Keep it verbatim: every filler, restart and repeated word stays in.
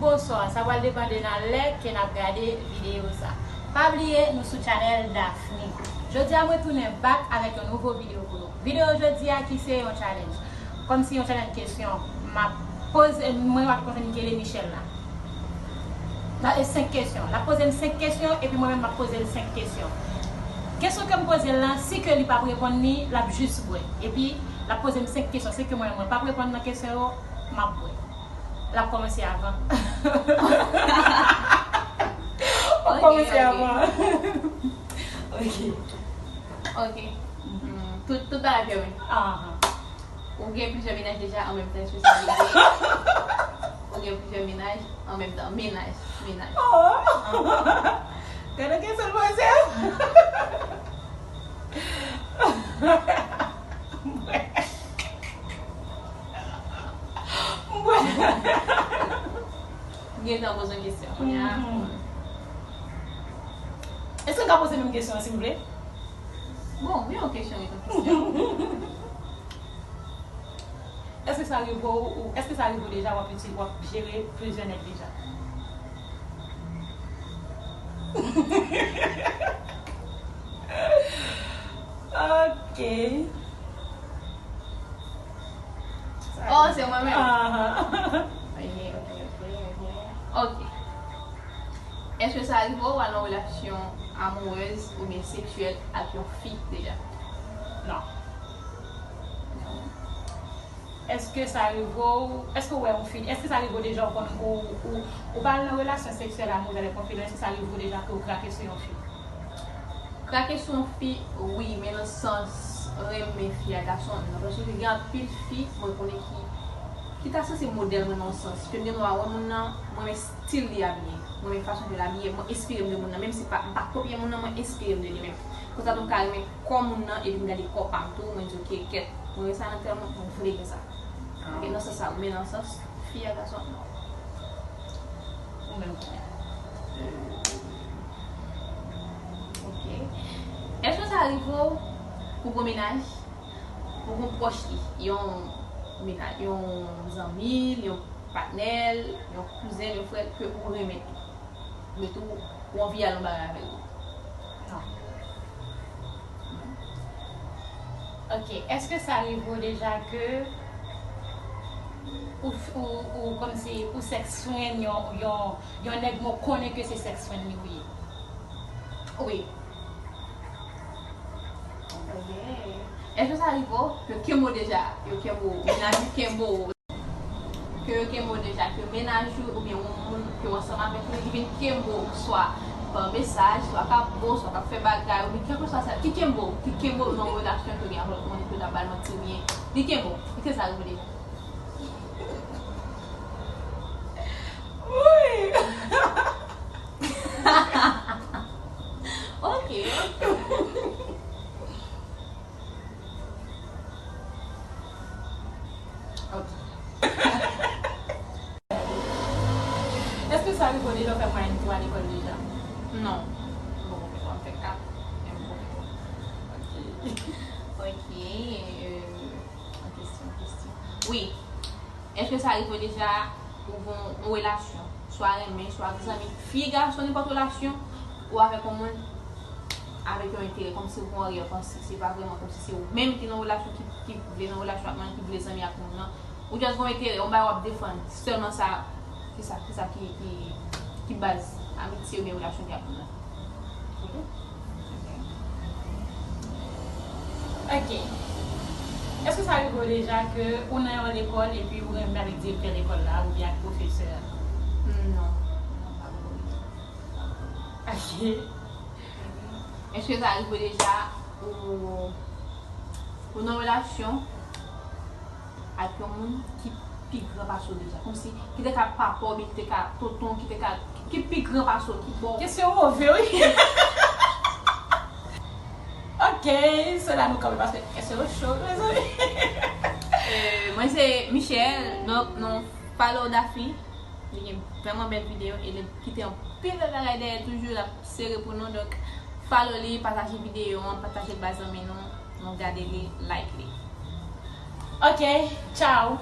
Bonswa, sa pral depann de nan lè ke n ap gade videyo sa. Pa bliye, nou sou channel Daphne. Jodi a, mwen tounen back avèk yon nouvo videyo pou nou. Videyo jodi a ki se yon challenge. Kòmsi yon challenge kesyon. M ap poze, mwen ap kontinye Michel la. La, e senk kesyon. L ap poze m senk kesyon, epi mwen menm m ap poze l senk kesyon. Kesyon ke m poze l lan, si ke li p ap reponn li, l ap jis bwè. Epi, l ap poze m senk kesyon. Si ke mwen, mwen p ap reponn nan kesyon yo, m ap bwè. L ap kòmanse avan. L ap kòmanse avan. Ok. Ok. Hmm, tout, tout bagay fèmen. Ahan. Ou gen plizyè mennaj deja an menm tan, èske sa rive? Ou gen plizyè mennaj an menm tan. Mennaj, mennaj. Oh! Gade kesyon l poze. Mwen. Mwen. Gentan poze yon kesyon. Kounye a, mhm. Èske n ka poze menm kesyon an, silvouplè? Bon, wi, yon kesyon, wi, yon kesyon. Èske sa rive w, ou, èske sa rive w deja w ap itil-, w ap jere plizyè nèg deja? Ok. Oh, se mwen menm? Ahan. Ok, ok, ok, ok. Ok. Èske sa rive w al nan relasyon amourèz oubyen seksyèl ak yon fi deja? Non. Non. Èske sa rive w, èske w wè yon fi, èske sa rive w deja w konn ou, ou, ou pa al nan relasyon seksyèl amourèz avèk yon fi, èske sa rive w deja ke w krake sou yon fi? Krake sou yon fi, wi, men nan sans renmen fi a gason, non, paske gen anpil fi, mwen konnen ki, ki ta sanse modèl mwen nan yon sans. Ke m gen dwa wè moun nan, mwen renmen stil li abiye, mwen renmen fason ke l abiye, mwen enspire m de moun nan, menm si pa, m pa kopye moun nan, mwen enspire m de li menm. Konsa tou m ka renmen kò moun nan, epi m gade kò pa m tou, mwen di, "Ok, kèt, mwen renmen sa nan tèl moun, mwen vle gen sa." Ok, nan sans sa, wi, men nan sans fi a gason, non. Ou menm kounye a? Ok. Èske sa rive w pou gon mennaj, pou gon pwòch li, yon mennaj, yon zanmi l, yon patnè l, yon kouzen l, yon frè l ke ou renmen tou? Men tou, ou anvi al nan bagay avè l tou? Non. Ok, èske sa rive w deja ke ou, ou, ou kòmsi ou sex friend yon, yon, yon nèg men w konnen ke se sex friend li ou ye? Wi. Ok. Èske sa rive w ke kenbe w deja? Yo kenbe w, mennaj ou kenbe w. Ke yo kenbe w deja, ke mennaj ou oubyen yon moun ke w ansanm avèk li, li vin kenbe w, swa pa mesaj, swa k ap bo, swa k ap fè bagay, oubyen kèlkeswa sa, ki kenbe w, ki kenbe w nan yon relasyon ke w gen avè l, konnen ke w ta ba l manti, oubyen li kenbe w, èske sa rive deja? Wi. Ok, ok. Ok. Èske sa rive w deja w fè mwayen pou w al lekòl deja? Non. M poko fè twa, m fè kat. Men m poko fè twa. Ok. Ok, euh, yon kesyon, yon kesyon. Wi. Èske sa rive w deja ou gen yon relasyon, swa renmen, swa zanmi, fi, gason, nenpòt relasyon, ou avèk yon moun, avèk yon enterè, kòmsi ou gen yon aryè panse, se pa vrèman kòmsi se ou menm ki nan relasyon, ki, ki vle nan relasyon ak moun nan, ki vle zanmi ak moun nan, ou just gen yon enterè, yon bagay w ap defann, sèlman sa, se sa, se sa ki, ki, ki baz amitye oubyen relasyon ki ap nan. Ok. Ok. Èske sa rive w deja ke ou nan yon lekòl epi ou renmen avèk direktè lekòl la oubyen ak pwofesè a? Non. Non, pa rive. Ok. Èske sa rive w deja ou, ou nan relasyon ak yon moun ki pi gran pase w deja. Kòmsi, ki te ka papa w, oubyen ki te ka tonton, ki te ka, ki pi gran pase w, ki ba w. Kesyon move, wi. Ok, se la nou kanpe paske kesyon yo cho, mezanmi. Euh, mwen se Michel, donk nou follow Daphne. Li gen vrèman bèl videyo e li kite anpil bèl bagay dèyè toujou, l ap sere pou nou. Donk, follow li, pataje videyo an, pataje l bay zanmi nou, nou gade li, like li. Ok, tchao.